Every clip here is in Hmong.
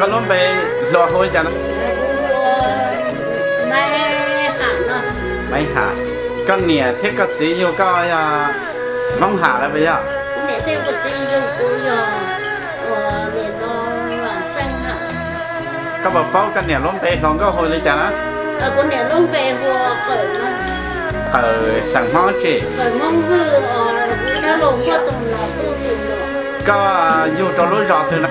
Koj lub npe hluas hu li cas no? Maiv Ham. Koj niam thiab koj txiv yug koj yog Hmoob Ham lawm puas yog? Koj puas paub koj niam lub npe hluas nkauj hu li cas na? Qawm, xeem Hmoob tsi? Koj yug rau lub zos twg na?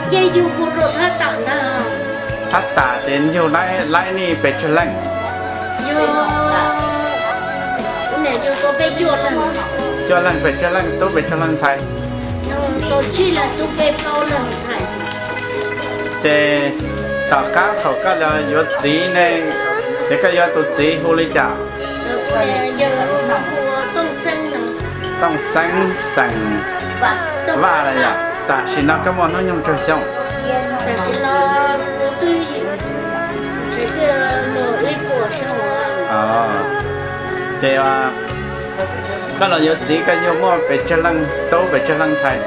Thab Tas ces yug laib nej pes tsawg leej? Cuaj leej. Pes tsawg leej tub pes tsawg leej ntxhais? Ces tom qab thaum koj los yuav txiv ne, ces koj yuav tus txiv hu li cas? Tooj Xeeb xeem Vaj los yog? Tam sim no koj muaj hnub nyoog tsawg xyoo? Ces koj los yuav txiv koj yug muaj pes tsawg leej tub pes tsawg leeg ntxhais?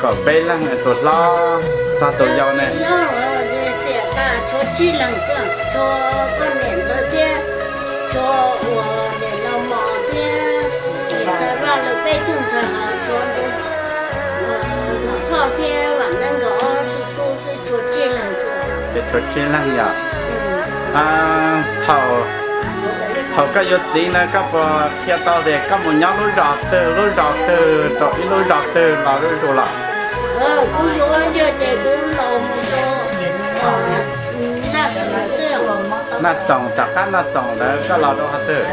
Kaum peb leeg, tus hlob txog tus yau ne? Ces tshuav tsib leeg yog? Thaum koj yuav txiv na koj puas qhia tau tias koj mus nyob lub zos twg lub zos twg rau ib lub zos twg los zuj zus los? Naj Xoom, tom qab Naj Xoom ntawd koj los rau qhov twg?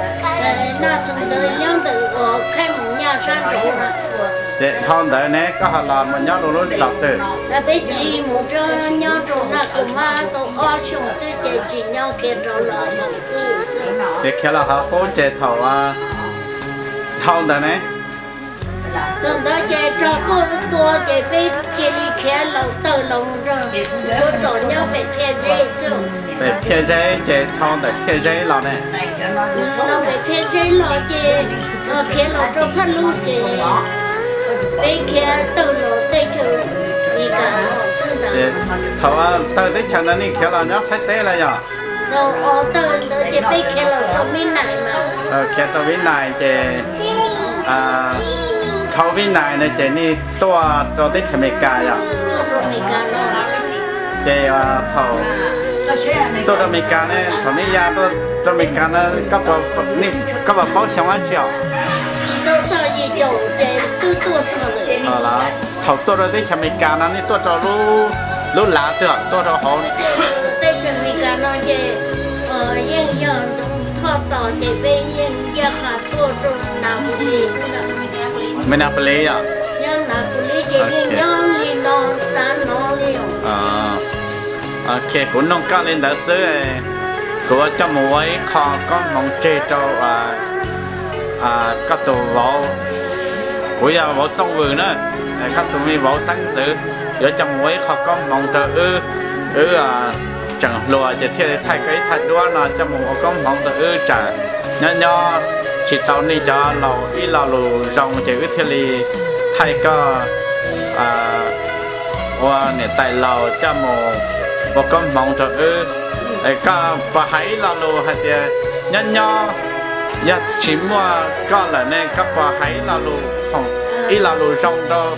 Ces dhau ntawd ne koj ho los mus nyob rau lub zos twg? Ces khiav los hauv qub ces thaum dhau ntawd ne? Thaum ntawd ces rog tuaj tua ces peb cia li khiav los tawg los mus nrog Txom nyob pem Phiaj Zeb xwb. Pem Phiaj Zeb ces dhau ntawm Phiaj Zeb los ne? Dhau pem Phiaj Zeb los ces khiav los rau Phaj Lug ces peb khiav tawg los teb chaws Amelikas xwb ntag. Thaum tawg teb chaws ntawd nej khiav los nyob Thaib teb los yog? Thaum tawg ntawd ces peb khiav los rau Vib Nais. Khiav rau Vib Nais ces dhau Vib Nais na ces nej tuaj rau teb chaws Amelikas yog? Ces thaum tuaj rau Amelikas ne, thaum nej ya tuaj rau Amelikas na, koj puas paub xyoo dab tsi os? Thaum tuaj rau teb chaws Amelikas no nej tuaj rau lub lav twg, tuaj rau hauv? Teb chaws Amelikas no ces yeej yog Thoj Tos ces peb yeej ncaj qha tuaj rau Nas Pus Lis xwb. Nas Pus Lis yog? Nyob Nas Pus Lis ces yeej nyob li no tav no li. Ok, kuv noog koj li ntawd xwb. Kuv coj mus ua ib qho koob hmoov tseg rau koj tus vauv, kuv yog vauv Txooj Vwm na, koj tus me vauv xeeb ntxwv, yuav coj mus ua ib qho koob hmoov rau wb, wb tseem hluas ces thiaj li thaij koj ib thaj duab no coj mus ua koob hmoov rau wb tsam nyob nyob tsis tau nej cov laus ib lo lus zoo ces wb thiaj li thaij koj ua niam tais laus coj mus ua koob hmoov rau wb. Koj puas hais ib lo lus hais tias nyob nyob yog tsis muaj koj lawm ne, koj puas hais ib lo lus zoo rau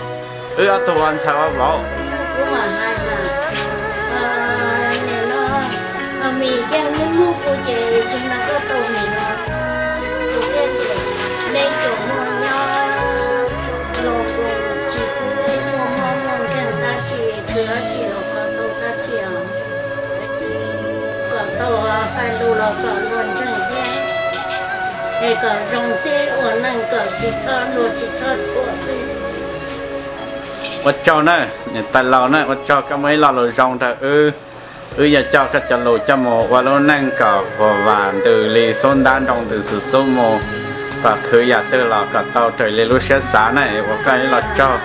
wb ob tug ua ntxhais ua vauv? Kom tau hais lus los kom luag ntseeg thiab, es kom zoo xwb, ua neej kom tsis txhob luag tsis txhob thuam xwb. Ua tsaug na, niam tais laus na, ua tsaug koj muaj ib lo lus zoo rau wb. Wb yuav coj koj cov lus coj mus ua lub neej kom huam vam ntws li xub ntab nroo ntws xus xub mus, kom khwv yam twg los kom tau raws li lub siab xav na, ua koj ib lo tsaug.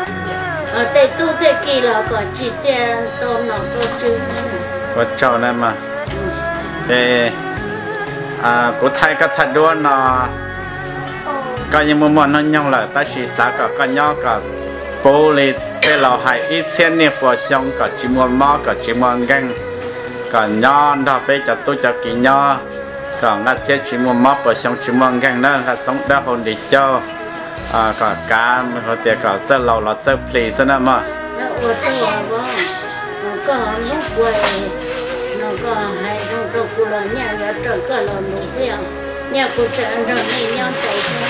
Tej tub tej ki los kom tsis txia tau nom tau tswv. Ua tsaug na mas. Ces kuv thaij koj thaj duab no, koj yeej muaj muaj hnub nyoog lawm tab sis xav kom koj nyob kom puv li Tej laus hais ib txhiab niaj puas xyoo kom tsis muaj mob kom tsis muaj nkeeg, kom nyob nrog peb cov tub cov kiv nyob, kom nqaj txhiab tsis muaj mob puas xyoo tsis muaj nkeeg na, nqaj txoob dawb hau ntiv caug, kom kav hais tias kom txawj laus los txawj plis xwb na mog. Ua rau koj hlub kuv, no koj hais zoo rau kuv los nyaj yuav rau koj los mus thiab, nyaj kuv tseem nrog nej nyob ntawd xwb.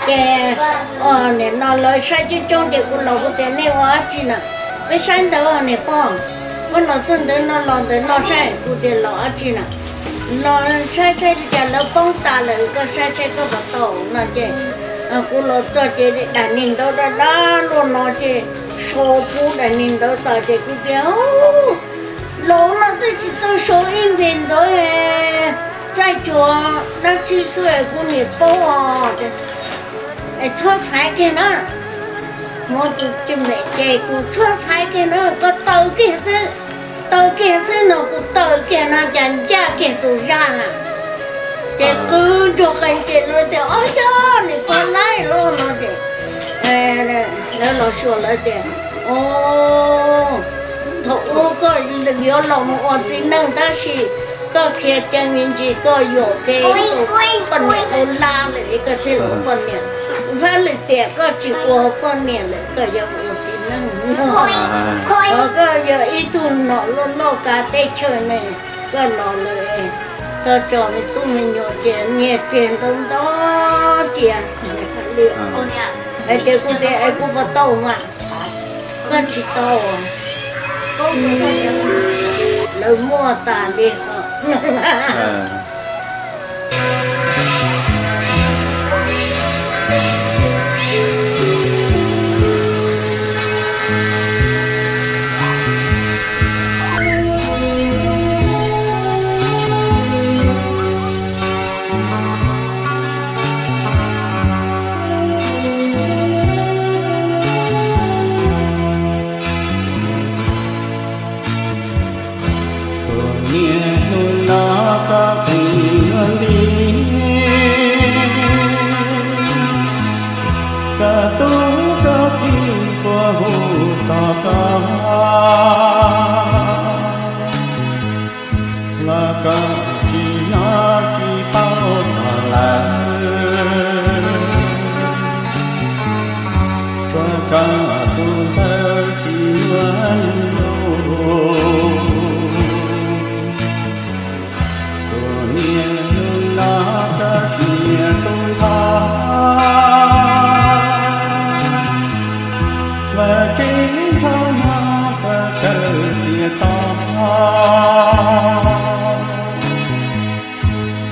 Ces nim no lawv saib coob coob ces kuv los kuv tias nej ua dab tsi na? Peb saib ntawd niam pog, koj los txog ntawd no los ntawm no saib, kuv tias los dab tsi na? Los saib saib li cas lawv poob tas lawm, koj saib saib koj puas tau no ces kuv los txog ces daim niag ntawv dab dab luaj no ces so pub daim niag ntawv tas ces kuv tias laus no twb tsis txawj so ib npe ntawv, txaij cuag dab tsi xwb kuv niam paub os. Txhob xaiv kiag na, mus tus cim mem ces kuv txhob xaiv kiag na, koj taw kiag xwb, taw kiag xwb no, kuv taw kiag no cas ncaj kiag tus zaj na. Ces qw ntsoog qee ces lawv tias ob yog niam pog laib lawm no ces lawv los xyuas lawv tias, o, thaum ub koj yuav los mus ua txiv neej tab sis koj khiav ceev me ntsis koj yuam kev poj niam ua laj lawm koj thiaj ua poj niam. Vaj lwm tiam koj tsis ua poj niam lawm koj yuav ua txiv neej. Koj yog ib tug nom loj loj kav teb chaws ne, koj los lawm, koj tso me tub me nyuam ces nyiaj txiag ntau ntau cia. Hais tias kuv tias es kuv puas tau mas, koj tsis tau, lawv muaj tas li. Kuv niam hnub no koj qis yuav nti, koj tub koj kiv puas hu txog koj, los koj tsis nyob tsis paub txog lawm, tsuas koj tus ntxawg tsis muaj lus. Kuv niam hnub no koj sim tu nrho, vaj tsev txhob nyob txawj kawm txiaj to.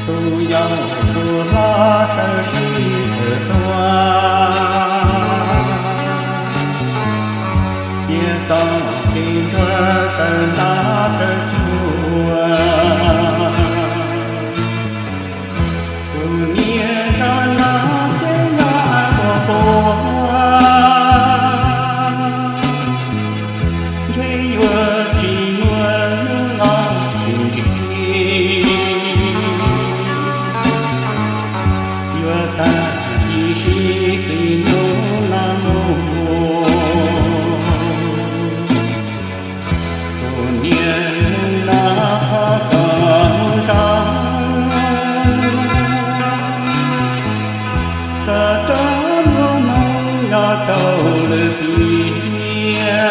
Tus yau tus hlob sawv sib kawm tuag, cia txoj kev ntsuag sawv nta raws cuag. Kuv niam zaj no ces yog ua quas, ntshe yuav tsis muaj hnub no sib ntsib, yuav tag ib sim txij hnub no mus. Kuv niam hnub no thov koj mus zoo, koj rov mus nyob rau lwm tiam.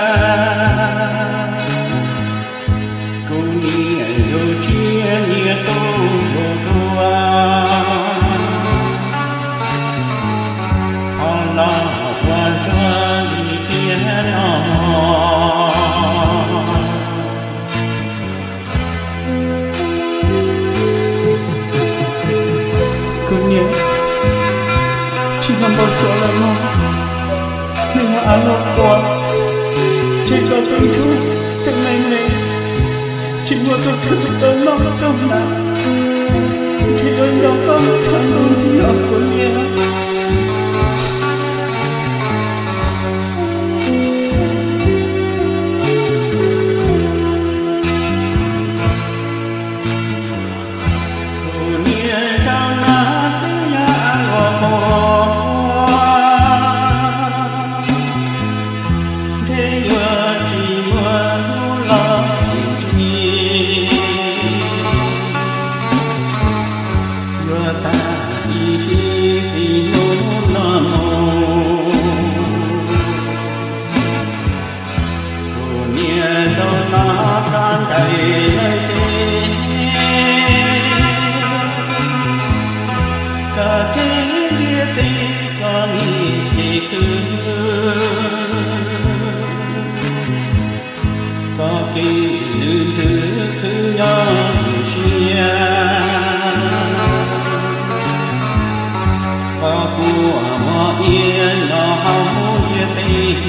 Kuv niam yug tshiab niam tub yug tuag, txhob los ua ntsuag li tiam no. Kuv niam, tsis muaj npau suav lawm mog, nws yog av luaj quas, tseg tso tej ntsuj tseem me me, tsis muaj tus khwv rau noj rau hnav, ntshe yuav nco koj tshaj ntuj nthi os kuv niam. Kuv niam zaj no twb yog ua quas, Ces lawv ces koj cev ntiaj teb txom nyem ces khwv txoj kev nws nrwg khwv nyob lwm siab. Qhov kuj mos iab nyob hauv ntiaj teb.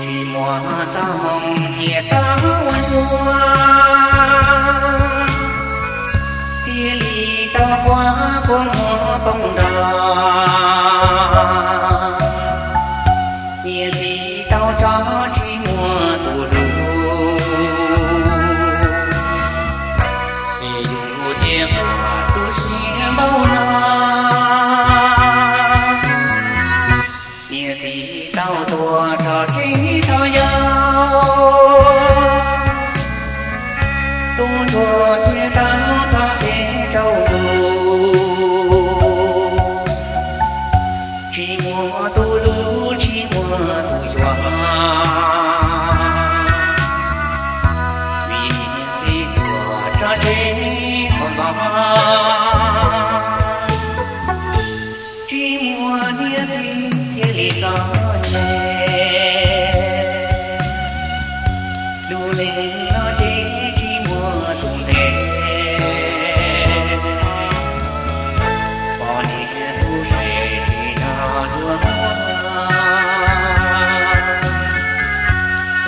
Tsis muaj txoj hmoo cia tau ua ntsuag, thiaj li tau quaj kua muag poob nrog. Niam txiv tau tso tsis muaj tus hlub, es yus thiaj tu siab npaum no. Niam txiv tau tuag tso tseg tso yau, tub ntsuag thiaj tau tso kev rau lus. Tsis muaj tus hlub tsis muaj tus xyuas, vim niam txiv tuag tso tseg thaum ntxov. Tsis muaj niam txiv thiaj li txom nyem, lub neej no ces tsis muaj tus ntes, poj niam tub se tsis nrog luag muaj,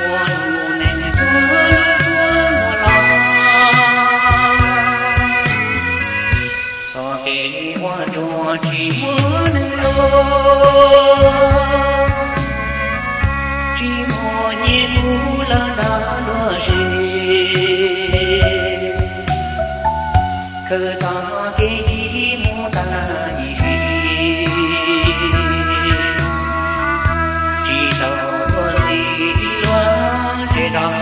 ua lub neej tuag tuag muaj los. Txoj kev ua ntsuag tsis muaj neeg hlub, tsis muaj nyiaj kub lawm nrog luag sis, khwv txoj kev ncig mus tag ib sim, tsis tau tuag li luag tsev rog.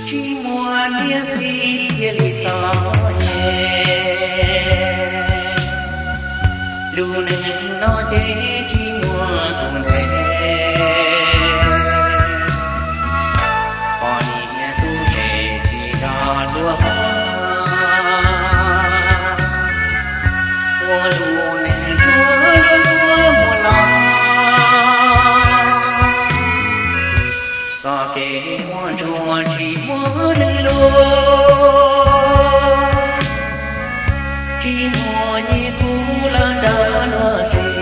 Tsis muaj niam txiv thiaj li txom nyem, lub neej no ces tsis muaj tus ntes, poj niam tub se tsis nrog luag muaj, ua lub neej tuag tuag muaj los. Txoj kev ua ntsuag tsis muaj neeg hlub, tsis muaj nyiaj kub lawm nrog luag sis,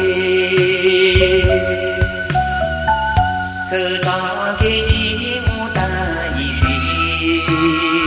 khwv txoj kev ncig mus tag ib sim,